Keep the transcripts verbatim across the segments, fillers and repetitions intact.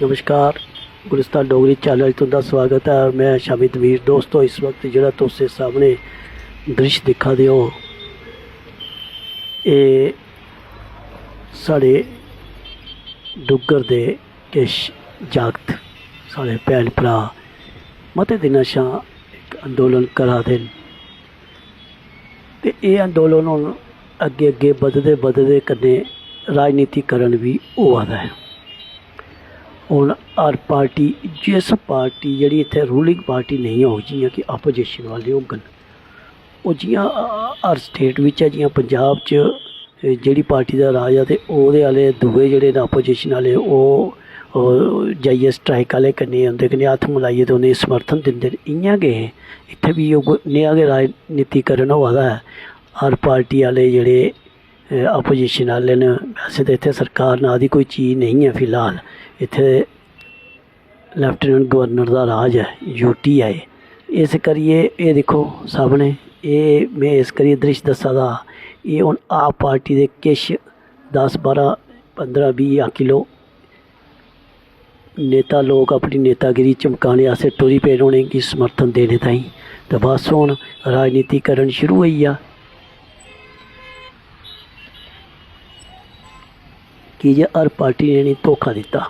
नमस्कार, गुलिस्तान डोगरी चैनल च तुं'दा स्वागत ऐ। में शामिद मीर। दोस्तो, इस वक्त जेह्ड़ा तुस सामने दृश्य दिक्खा दे ओ, एह् साढ़े डुग्गर दे किश जागत, साढ़े भैन भ्राऽ मते दिनां शा इक अंदोलन करा दे न। ते एह् अंदोलन हून अग्गें अग्गें बधदे बधदे कन्नै राजनीतिकरण बी होआ दा ऐ। हून हर पार्टी, जिस पार्टी जेह्ड़ी इत्थै रूलिंग पार्टी नेईं होग, जि'यां कि अपोजिशन आह्ले होङन, ओह् जि'यां हर स्टेट बिच्च ऐ, जि'यां पंजाब च जेह्ड़ी पार्टी दा राज ऐ ते ओह्दे आह्ले दूए जेह्ड़े न अपोजिशन आह्ले, ओह् ओह् जाइयै स्ट्राइक आह्ले कन्नै, उं'दे कन्नै हत्थ मलाइयै ते उ'नेंगी समर्थन दिंदे न। इ'यां गै इत्थै बी उ'ऐ नेहा गै राजनीतिकरण होआ दा ऐ। हर पार्टी आह्ले जेह्ड़े अपोजिशन आह्ले न, वैसे ते इत्थै सरकार नांऽ दी कोई चीज नेईं ऐ फिलहाल। इत्थै लेफ्टिनेंट गवर्नर दा राज ऐ, यूटी ऐ एह्। इस करियै एह् दिक्खो सामनै, एह् में इस करियै दृश्य दस्सा दा हा। एह् हून आप पार्टी दे किश दस, बारां, पंदरां, बीह् आखी लैओ, नेता लोक अपनी नेतागिरी चमकाने आस्तै टुरी पे न उ'नेंगी समर्थन देने ताईं। ते बस हून राजनीतिकरण शुरू होई गेआ। की जे हर पार्टी ने इ'नेंगी धोखा दित्ता,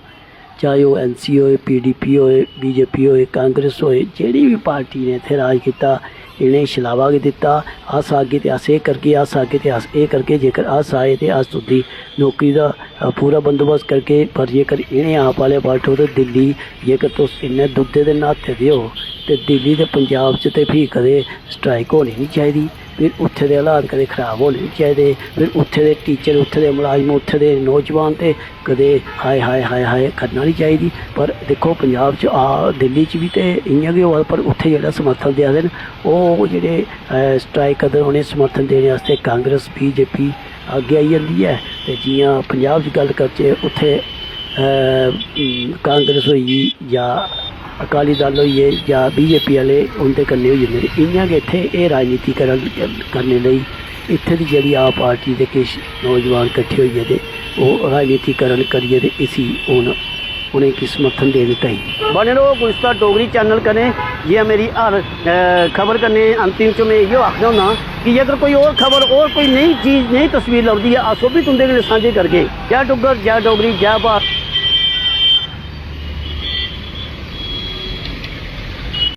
चाहे ओह् एनसी होए, पीडीपी होए, बीजेपी होए, कांग्रेस होए, जेह्ड़ी बी पार्टी ने इत्थै राज कीता, इ'नें छलावा गै दित्ता। अस आगे ते अस एह् करगे, अस आगे ते अस एह् करगे। जेकर अस आए ते अस तुं'दी नौकरी दा अ, पूरा बंदोबस्त करगे। पर जेकर इ'नें आप आह्ले बैठो ते दिल्ली, जेकर तुस इन्ने दुद्धे दे न्हाते दे ओ ते दिल्ली ते पंजाब च ते फ्ही कदें स्ट्राइक होनी निं चाहिदी। फिर उत्थै दे हालात कदें खराब होने निं चाहिदे। फिर उत्थै दे टीचर, उत्थै दे मलाजम, उत्थै दे नौजवान ते कदें हाय हाय हाय हाय करना निं चाहिदी। पर दिक्खो, पंजाब च आ, दिल्ली च बी ते इ'यां गै होआ दा, पर उत्थै जेह्ड़ा समर्थन देआ दे न, ओह् जेह्ड़े अ, स्ट्राइक करदे न, उ'नेंगी समर्थन देने आस्तै कांग्रेस, बीजेपी अग्गें आई जंदी ऐ। ते जि'यां पंजाब दी गल्ल करचै, उत्थै अ, कांग्रेस होई गेई जां अकाली दल होई गे जां बीजेपी आह्ले, उं'दे कन्नै होई जंदे न। इ'यां गै इत्थै एह् राजनीतिकरण करने लेई इत्थै दी जेह्ड़ी आप पार्टी दे किश नौजवान कट्ठे होइयै ते ओह् राजनीतिकरण करियै ते इसी हून उ'नेंगी समर्थन देने ताईं। बने रहो गुलिस्तान डोगरी चैनल कन्नै। जि'यां मेरी हर अ, खबर कन्नै अंतिम च में इ'यो आखना होन्ना कि जेकर कोई होर खबर, होर कोई नई चीज, नई तस्वीर लभदी ऐ, अस ओह् बी तुं'दे कन्नै सांझे करगे। जय डुग्गर, जय डोगरी, जय भारत।